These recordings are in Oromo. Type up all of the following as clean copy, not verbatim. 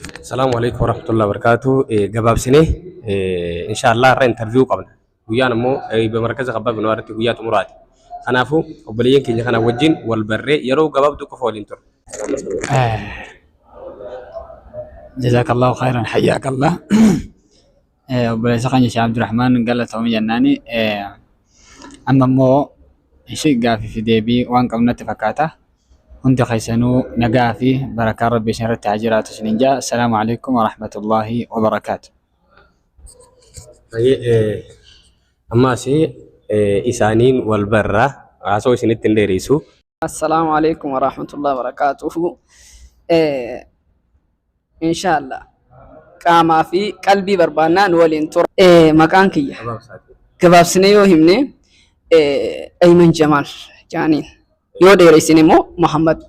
Salaamu alaikum warahmatullahi wabarakatuh. Gabaabsinee inshaallah har'a interview qabna. Guyyaan ammoo markaza Khabbaab bin Waarratti guyyaa xumuraati. Kanaafuu obboleeyyan keenya kana wajjin wal barree yeroo gabaabduu qofa waliin turre. Jazakallahu khairan hayyakallah. Obboleessa keenya Sheekh Abdurrahmaan galatoomi jennaani. Amma immoo ishee gaaffii fi deebii waan qabnu natti fakkaata. Hundi keessanuu nagaa fi barakaan Rabbii isin irratti haa jiraatu isiniin jaa. Assalaamu alaikum warahmatullaahi wabarakaatu. Ammaas isaaniin wal barra haasoo isinitti hin dheeressu. Assalaamu alaikum warahmatullahi wabarakatuhu. Inshaallah qaamaa fi qalbii barbaannaa nu waliin tura. Maqaan kiyya gabaabsinee yoo himne Ayman Jamaal jaaniin, yoo dheeressine immoo Muhammad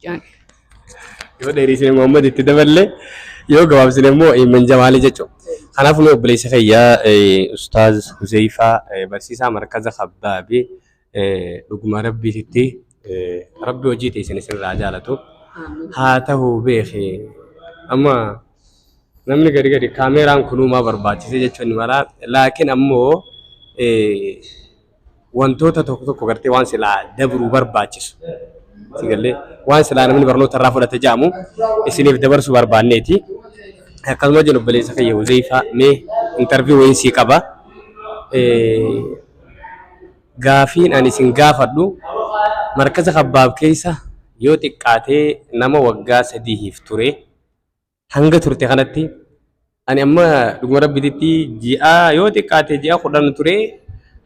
jaaniin. Yoo dheeressine Muhammad itti daballe, yoo gabaabsine immoo Ayman Jamaalii jechuudha. Kanaaf nu obboleessa kiyya Ustaaz Huzeyfaa, barsiisaa markaza Khabbaabi, dhuguma Rabbiititti Rabbi hojii teessan isinirraa jaalatu. Haa ta'u beeki, amma namni gadi gadi kaameeraan kunuumaa barbaachise jechuun ni mala. Laakiin ammoo wantoota tokko tokko gartee waan silaa dabruu barbaachisu. Sigallee waan silaa namni barnoota irraa fudhate jedhamu isiniif dabarsuu barbaanneeti. Akkasuma jennu obboleessa kiyya Huzeyfaa, mee interview wayiin sii qaba. Gaafiin ani isin gaafadhu, markaza Khabbaab keessa yoo xiqqaatee nama waggaa 3f ture, hanga turte kanatti, ani amma dhuguma Rabbititti ji'a yoo xiqqaate ji'a 10 ture,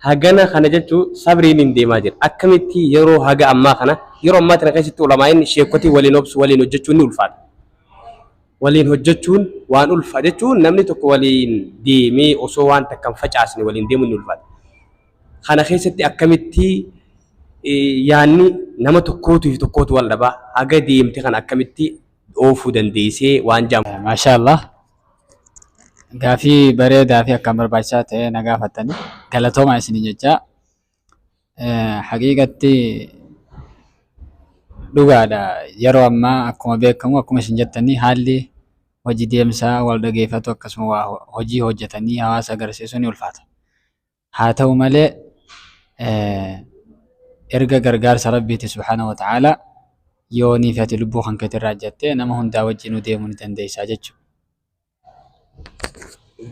hagana kana jechuu sabriin hin deemaa jira. Akkamitti yeroo haga ammaa kana, yeroo ammaa tana keessatti ulamaa'in sheekotii waliin obsu, waliin hojjechuun ni ulfaata. Waliin hojjechuun waan ulfa jechuun namni tokko waliin deemee osoo waan takka hin facaasne waliin deemuun ni ulfaata. Kana keessatti akkamitti yaanni nama tokkootuu fi tokkootu wal dhabaa haga deemte kana akkamitti oofuu dandeessee waan jaamu. Maashaa Allah. Gaafii bareedaa fi akkaan barbaachisaa ta'e na gaafattani. Galatoomaa isiniin jechaa. Haqiiqatti dhugaadha. Yeroo ammaa akkuma beekamu, akkuma isin jettanii, haalli hojii deemsaa wal dhageeffatu akkasuma waa hojii hojjetanii hawaasa agarsiisuu ni ulfaata. Haa ta'u malee, erga gargaarsa Rabbiiti subhaanahu wa ta'aalaa yoo ni fi ati lubbuu kan keetirraa jettee nama hundaa wajjinuu deemuu ni dandeessaa jechuudha.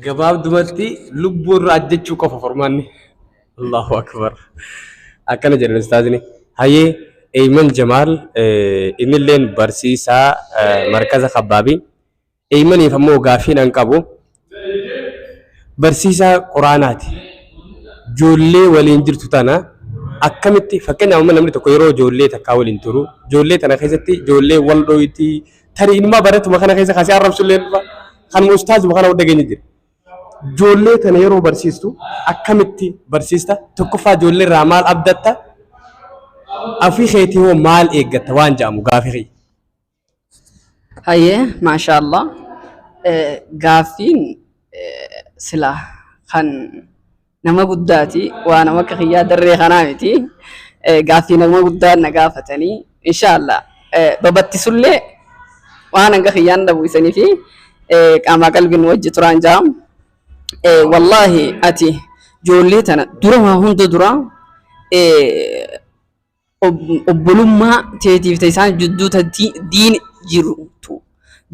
Gabaabdumatti lubbuu irraa ajjechuu qofa furmaanni. Allahu akbar. Akkana jedhan ustaazni. Hayyee, Eyman Jamaal innilleen barsiisaa markaza Khabbaabi. Eymaniif ammoo gaaffiin an qabu, barsiisaa Quraanaati. Ijoollee waliin jirtu tana akkamitti, fakkeenyaaf amma namni tokko yeroo ijoollee takkaa waliin turu, ijoollee tana keessatti ijoollee wal dhoyti, tarii inumaa baratuma kana keessa kaasee arrabsu illee dhufa, kanuma ustaazuma kana dhageenya jira. Ijoollee tana yeroo barsiistu akkamitti barsiista? Tokkoffaa, ijoollee irraa maal abdatta? Ofii keetii hoo maal eeggatta waan jedhamu gaafii kiyya. Hayyee, maashaallah. Gaaffiin sila kan nama guddaati, waa nama akka kiyyaa darree kanaa miti. Gaaffii nama guddaa na gaafatanii, inshaallah babattisullee waan hanga kiyyaan dhabu isanii fi qaamaa qalbiin wajji turaan jaa. Wallaahi, ati ijoollee tana dura waa hunda dura obbolummaa teetiif ta isaan jidduu ta diin jirtu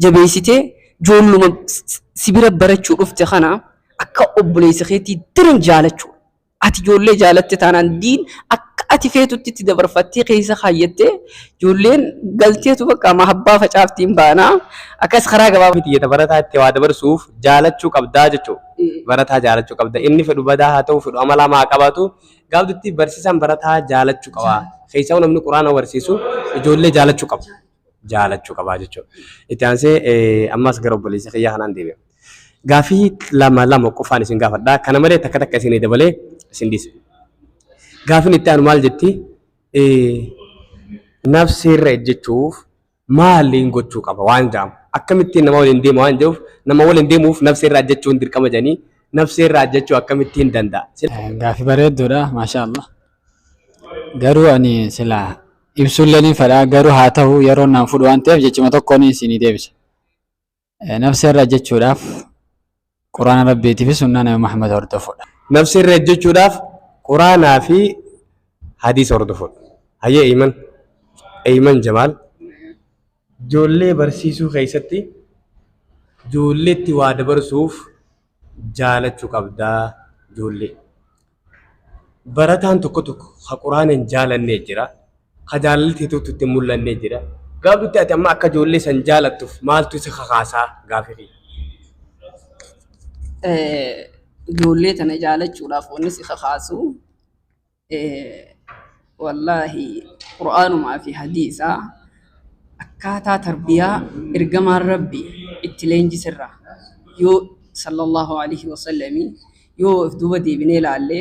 jabeessitee, ijoolluma si bira barachuu dhufte kana akka obboleessa keetii daran jaalachuu. Ati ijoollee jaalatte taanaan diin akka ati feetutti itti dabarfattee keessa kaayyattee ijoolleen galteetu bakka mahabbaa facaaftiin baanaa akkas karaa gabaabaa. Xiyyeeta barataa itti waa dabarsuuf jaalachuu qabdaa jechuudha. Barataa jaalachuu qabda. Inni fedhu badaa haa ta'u, fedhu amala hamaa haa qabaatu. Gaafdutti barsiisaan barataa jaalachuu qaba. Keessaa namni Quraana barsiisu ijoollee jaalachuu qaba. Jaalachuu qaba jechuudha. Itti aansee ammas gara obboleessa kiyyaa kanaan deebi'a. Gaafii lama lama qofaan isin gaafadha. Kana malee takka takka isinii dabalee isin dhiisa. Gaafiin itti aanu maal jetti? Nafseerra ejjechuuf maaliin gochuu qaba waan jedhamu. Akkamittiin nama waliin deema waan jedhuuf, nama waliin deemuuf nafseerra ejjechuun dirqama jedhanii, nafseerra ejjechuu akkamittiin danda'a? Gaafii bareedduudha, maashaa Allah. Garuu ani sila ibsuullee ni fedha, garuu haa ta'u yeroo naan fudhu waan ta'eef jechuma tokkoon isinii deebisa. Nafsee irra ejjechuudhaaf Quraana Rabbiitii fi sunnaa Nabi Muhammad hordofuudha. Nafsee irra ejjechuudhaaf Quraanaa fi hadiisa hordofuudha. Hayyee Eyman, Eyman Jamaal, ijoollee barsiisuu keessatti ijoolleetti waa dabarsuuf jaalachuu qabdaa ijoollee. Barataan tokko tokko ka Quraana hin jaalannee jira, ka jaalalli teetuutu itti hin mul'annee jira. Gaafdutti ati amma akka ijoollee san jaalattuuf maaltu si kakaasaa gaafii kiyya? Ijoollee tana jaalachuudhaaf wanni si kakaasu wallaahi Qur'aanumaa fi hadiisa akkaataa tarbiyaa ergamaan Rabbi itti leenjisirraa yoo sallallahu alaihi wasallami yoo if duuba deebinee ilaalle,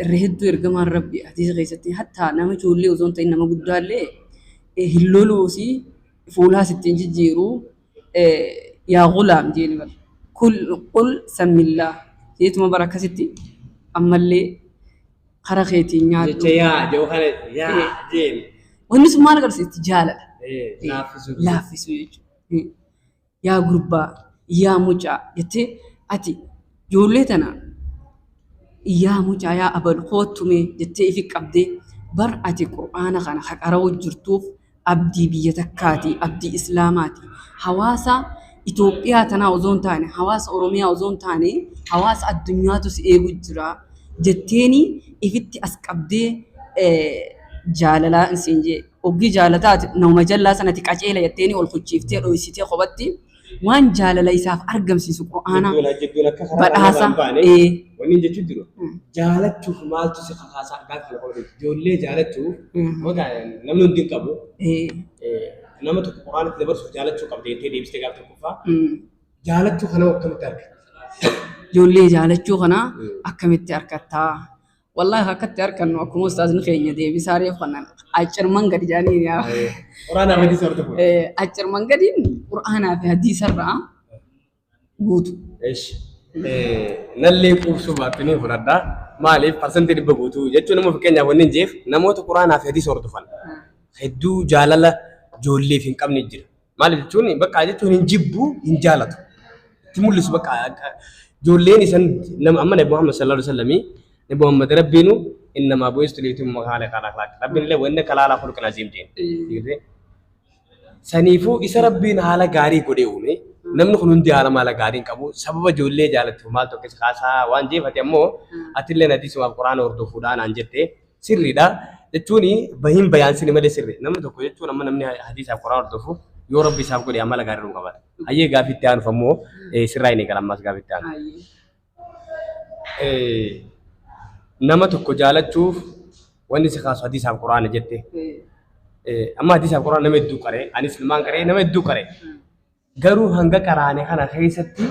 irra hedduu ergamaan Rabbi hadiisa keessatti hattaa nama ijoollee osoo hin ta'in nama guddaallee hin loluusi, fuulaas ittiin jijjiiru. Yaa gulaam jeeni bar, kul qul sammillaa jeetuma bara akkasitti ammallee kara keetiin nyaadhu. Jecha yaa jedhu kana yaa jeen. Wanni sun maal agarsiisti? Jaalala. Laaffisuu. Laaffisuu jechuudha. Yaa gurbaa, yaa mucaa jettee ati ijoollee tana yaa mucaa, yaa abalu koottu mee jettee ifi qabdee bar ati Qur'aana kana ka qara'uu jirtuuf abdii biyya takkaati, abdii Islaamaati. Hawaasa Itoophiyaa tanaa osoo hin taane, hawaasa Oromiyaa osoo hin taane, hawaasa addunyaatu si eegu jira jetteeni ifitti as qabdee jaalalaa siin jee. Oggii jaalataati nama jallaa sanatti qaceela jetteeni ol kuchiiftee dhoysitee kophatti waan jaalala isaaf argamsiisu Qur'aana Jidduun akka karaa badhaasa hin baane wanni hin jechuun jiru jaalachuuf maaltu si kakaasaa gaafa kana qofa ijoollee jaalachuuf namni hundi hin qabu nama tokko Qur'aanatti dabarsuuf jaalachuu qabda jettee deebistee gaafa tokkoffaa jaalachuu kana akkamitti argatta? Ijoollee jaalachuu kana akkamitti argattaa? Wallaahi akkatti argannu akkuma ustaazni keenya deebisaa reefu kanaan accirman gadi jedhanii yaa. Qur'aanaa fi hadiisa hordofuun. Accirman gadiin Qur'aanaa fi hadiisarraa guutu. Eesh. Nallee quubsuu baattanii fudhadhaa. Maaliif 100% guutuu jechuun immoo fakkeenyaaf wanni hin jeef namoota Qur'aanaa fi hadiisa hordofan hedduu jaalala ijoolleef hin qabne jira. Maaliif jechuun bakka jechuun hin jibbu, hin jaalatu. Itti mul'isu bakka ijoolleen isan nama amma Nabi Muhammad sallallahu alaihi wasallam, Nabi Muhammad Rabbiinu innamaa bu'istu liyutimma makaarimal akhlaaq. Rabbiin illee wa innaka la'alaa khuluqin aziim jeen. Saniifuu isa Rabbiin haala gaarii godhee uume namni kun hundi haala maala gaarii hin qabu sababa ijoollee jaalattu maal tokko isa kaasaa waan jeefate ammoo atillee hadiisumaaf Quraana hordofuudhaan aan jette sirriidha jechuun bahiin bayaansini malee sirri namni tokko jechuun amma namni hadiisaaf Quraana hordofu yoo Rabbi isaaf godhe amala gaarii nu qabata. Hayyee gaafii itti aanuuf ammoo sirraa hin eegala ammas gaafii itti aanu. Nama tokko jaalachuuf wanni si kaasu hadiisaaf Quraana jette. Amma hadiisaaf Quraana nama hedduu qaree anis ilmaan qaree nama hedduu qaree. Garuu hanga qaraane kana keessatti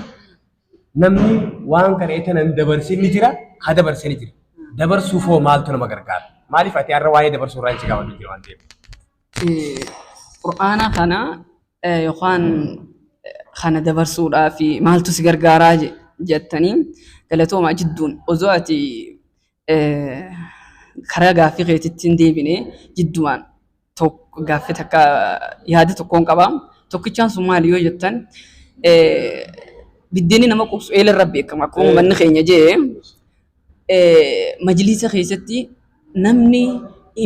namni waan qaree tana hin dabarsin ni jira, haa dabarsin ni jira. Dabarsuuf hoo maaltu nama gargaara? Maaliif ati har'a waa'ee dabarsuu irraa hin si gaafatu jira waan ta'eef. Qur'aana kana yookaan kana dabarsuudhaaf maaltu si gargaaraa jettanii galatoomaa jidduun osoo ati karaa gaaffii keetitti hin deebine jiddumaan tokko gaaffii takka yaada tokkoon qaba. Tokkichaan sun maali yoo jettan, biddeenni nama qubsu eela irra beekama akkuma uummanni keenya jee majliisa keessatti namni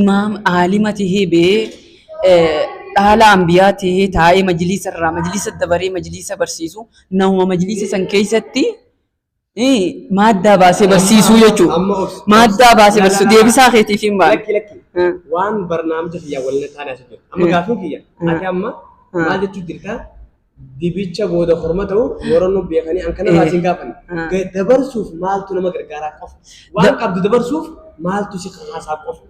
imaam aalima tahee ba'ee dhaala ambiyaa tahee taa'ee majliisa irraa majliisa dabaree majliisa barsiisu nama majliisa san keessatti maaddaa baasee barsiisuu jechuudha. Amma obsi. Maaddaa baasee barsiisuu deebisaa keetiif hin baane. Lakki lakki. Waan barnaamija kiyyaa waliin taane asii jiru. Amma gaaffiin kiyya. Ati amma maal jechuu jirta? Dibicha booda korma ta'u yeroo nu beekanii an kana baasiin gaafanne. Dabarsuuf maaltu nama gargaaraa qofa? Waan qabdu dabarsuuf maaltu si kakaasaa qofa?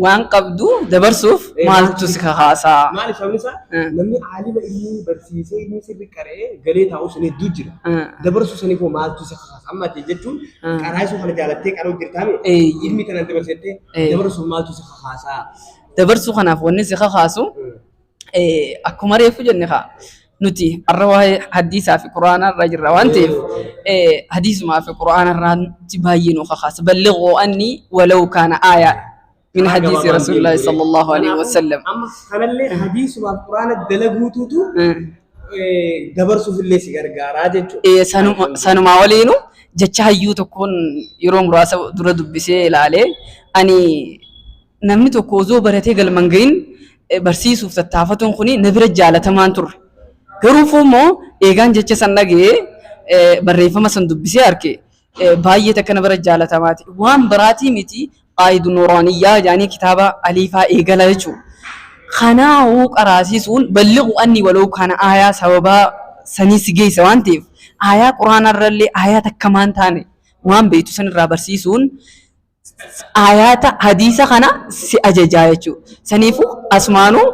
Waan qabdu dabarsuuf maaltu si kakaasaa? Maaliif sababni isaa namni aalima inni barsiisee inni sirri qara'ee galee taa'u sun hedduu jira. Dabarsuu saniif hoo maaltu si kakaasa? Amma ati jechuun qaraa isuu kana jaalattee qara'uu jirtaami. Ilmi kanaan dabarsettee dabarsuuf maaltu si kakaasaa? Dabarsuu kanaaf wanni si kakaasu akkuma reefu jenne kaa nuti har'a waa'ee hadiisaa fi Qur'aanaa irra jirra waan ta'eef hadiisumaa fi Qur'aana irraatti baay'ee nu kakaasa. Ballighuu anni walaw kaana aayaa min hadiisi Rasuulillaahi sallallahu alaihi wasallam. Amma kanallee hadiisumaaf Qur'aana dalaguutuutu Dabarsuuf illee si gargaaraa jechuudha. Sanumaa waliinu jecha hayyuu tokkoon yeroo muraasa dura dubbisee ilaalee, ani namni tokko osoo baratee galma hin gahin barsiisuuf tattaafatuun kuni na bira jaalatamaan turre. Garuu immoo eegaan jecha san dhaga'ee, barreeffama san dubbisee arge, baay'ee takka na bira jaalatamaati. Waan biraatii miti, Qaayidu Nuuraaniyyaa jedhanii kitaaba aliifaa eegala jechuudha. Kanaafuu qaraasisuun balliqu anni waloo kana aayaa sababaa sanii si geessa waan ta'eef, aayaa quraanarrallee aayaa takka maan taane waan beektu sanirraa barsiisuun aayaata hadiisa kana si ajajaa jechuudha. Saniifuu asumaanuu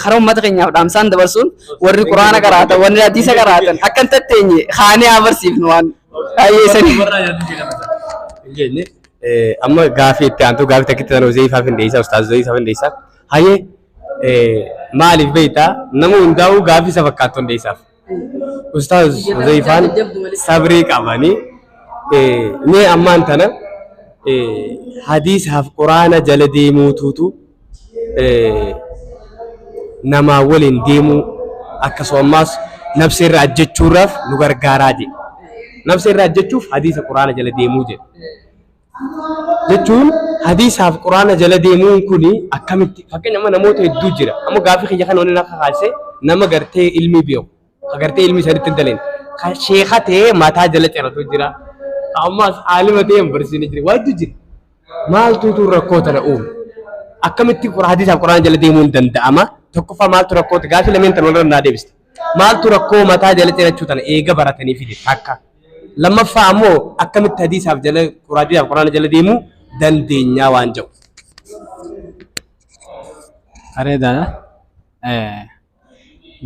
karaa uummata keenyaaf dhaamsaan dabarsuun, warri quraana qaraatan, warri hadiisa qaraatan akka hin tatteenye kaanee haa barsiifnu waan baay'ee sanii. Hin amma gaafii itti aantu, gaafii takkitti sana Uzeeyifaaf hin dhiyeessa, Ustaaz Uzeeyifaaf hin dhiyeessa. Hayyee, maaliif beektaa, nama hundaa'uu gaafii isa fakkaattu hin dhiyeessaaf. Ustaaz Uzeeyifaan sabrii qabanii, mee ammaan tana hadiisaaf quraana jala deemuutuutu namaa waliin deemuu, akkasuma ammaas nafsa irra ajjechuurraaf nu gargaaraa jedhe. Nafsa irra ajjechuuf hadiisa quraana jala deemuu jedhe. Jechuun hadiisaaf quraana jala deemuun kuni akkamitti? Fakkeenya, amma namoota hedduu jira. Amma gaafii kiyya kana waliin akka kaasee, nama gartee ilmi beeku, ka gartee ilmi sanitti hin daleen, ka sheeka ta'ee mataa jala ciratu jira. Ammas aalima ta'ee hin barsiisne jira. Waa hedduu jira. Maaltuutu rakkoo tana uume? Akkamitti hadiisaaf quraana jala deemuun danda'ama? Tokkoffaa, maaltu rakkoo, gaafii lameen tan walirra naa deebiste. Maaltu rakkoo mataa jala cirachuu tana eega baratanii fide takka? Lammaffaa ammoo, akkamitti hadiisaaf jala hadiisaaf quraana jala deemuu dandeenyaa waan jedhu. Bareedaadha.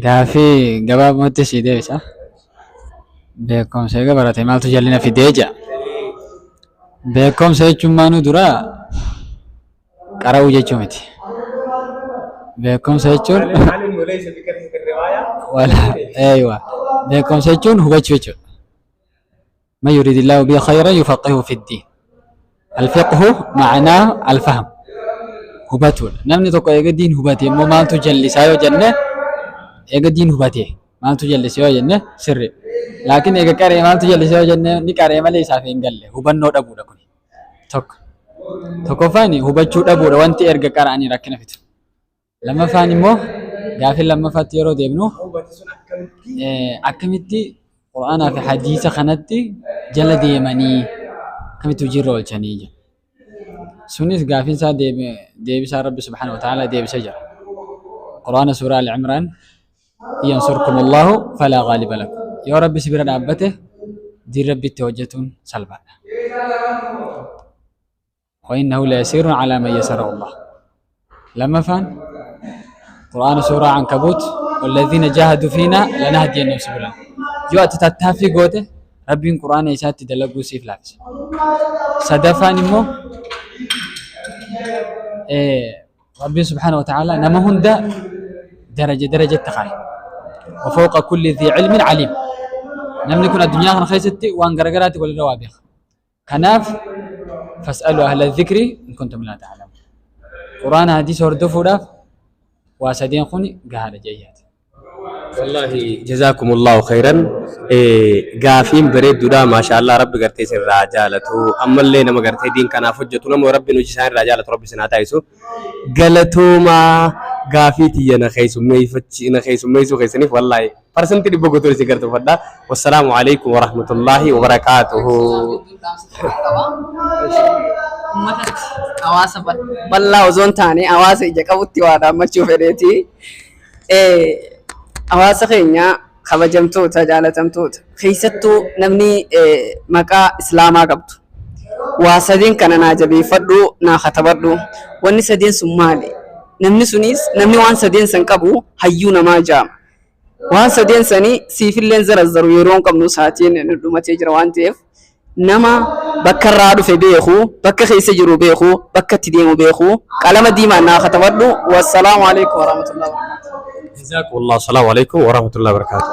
Gaafii gabaabumatti sii deebisa. Beekumsa eega barate maaltu jal'ina fidee jedha. Beekumsa jechuun maanuu dura qara'uu jechuu miti. Beekumsa jechuun wala eeywa, beekumsa jechuun hubachuu jechuudha. Man yuridillahu bihi khayran yufaqihu fi ddiin. Alfiqhu ma'anaa alfaham. Hubatuudha. Namni tokko eega diin hubate immoo maaltu jallisaa yoo jenne, eega diin hubate maaltu jallise yoo jenne sirri. Laakiin eega qaree maaltu jallise yoo jenne, ni qaree malee isaaf hin galle, hubannoo dhabuudha kun. Tokko. Tokkoffaan hubachuu dhabuudha wanti erga qara'anii rakkina fidu. Lammaffaan immoo, gaafii lammaffaatti yeroo deemnu, akkamitti Qur'aanaa fi hadiisa kanatti jala deemanii akkamitti hojiirra oolchanii jedha. Sunis gaafiin isaa deebisaa Rabbi subhaanahu wa ta'ala deebisee jira. Qur'aana suuraa Al-Imraan, yansurkum Allahu falaa ghaaliba lakum. Yoo Rabbi si bira dhaabbate, diin Rabbi itti hojjetuun salphaadha. Wa innahu layasiirun alaa man yasarahu Allah. Lammaffaan Qur'aana suuraa Ankabuut, walladhiina jaahadu fiinaa lanahdiyannahum subulana. Yoo ati tattaaffii goote, Rabbiin Qur'aana isaatti dalaguu siif laaffisa. Sadaffaan immoo, Rabbiin subhaanahu wa ta'ala nama hunda daraja darajatti kaa'e. Wa fawqa kulli dhii ilmin aliim. Namni kun addunyaa kana keessatti waan garagaraatti walirra waa beeka. Kanaaf fas'alu ahla dhikri in kuntum laa ta'lamuun. Qur'aana hadiisa hordofuudhaaf waa sadeen kun gahaadha jedhee. Wallahi jazaakumullahu khairan, gaafiin bareedduudha, maashaallah, Rabbi gartee isin irraa jaalatu, ammallee nama gartee diin kanaaf hojjetu, nama Rabbiin hojii isaan irraa jaalatu Rabbi isin haa taasisu. Galatoomaa, gaafii tiyya na keessummeeffachi na keessummeessuu keessaniif wallahi 100% guutuun isin galatoomfadha. Wassalaamu alaikum warahmatullahi wabarakaatuhu. Uummatatti, hawaasa bal'aa osoo hin taane hawaasa ija qabutti waa dhaammachuu fedheeti. Hawaasa keenya kabajamtoota, jaalatamtoota, keessattuu namni maqaa islaamaa qabdu. Waa sadeen kana naa jabeeffadhu, naa katabadhu. Wanni sadeen sun maali? Namni sunis, namni waan sadeen san qabu hayyuu namaa jaama. Waan sadeen sanii siifilleen zarazzaru yeroo hin qabnu, sa'aatiin nu dhumatee jira waan ta'eef, nama bakka irraa dhufe beeku, bakka keessa jiru beeku, bakka itti deemu beeku, qalama diimaan naa katabadhu. Wassalaamu alaikum warahmatullahi wabarakatuh. Jazakumullahu, salaamu alaikum warahmatullahi wabarakatuh.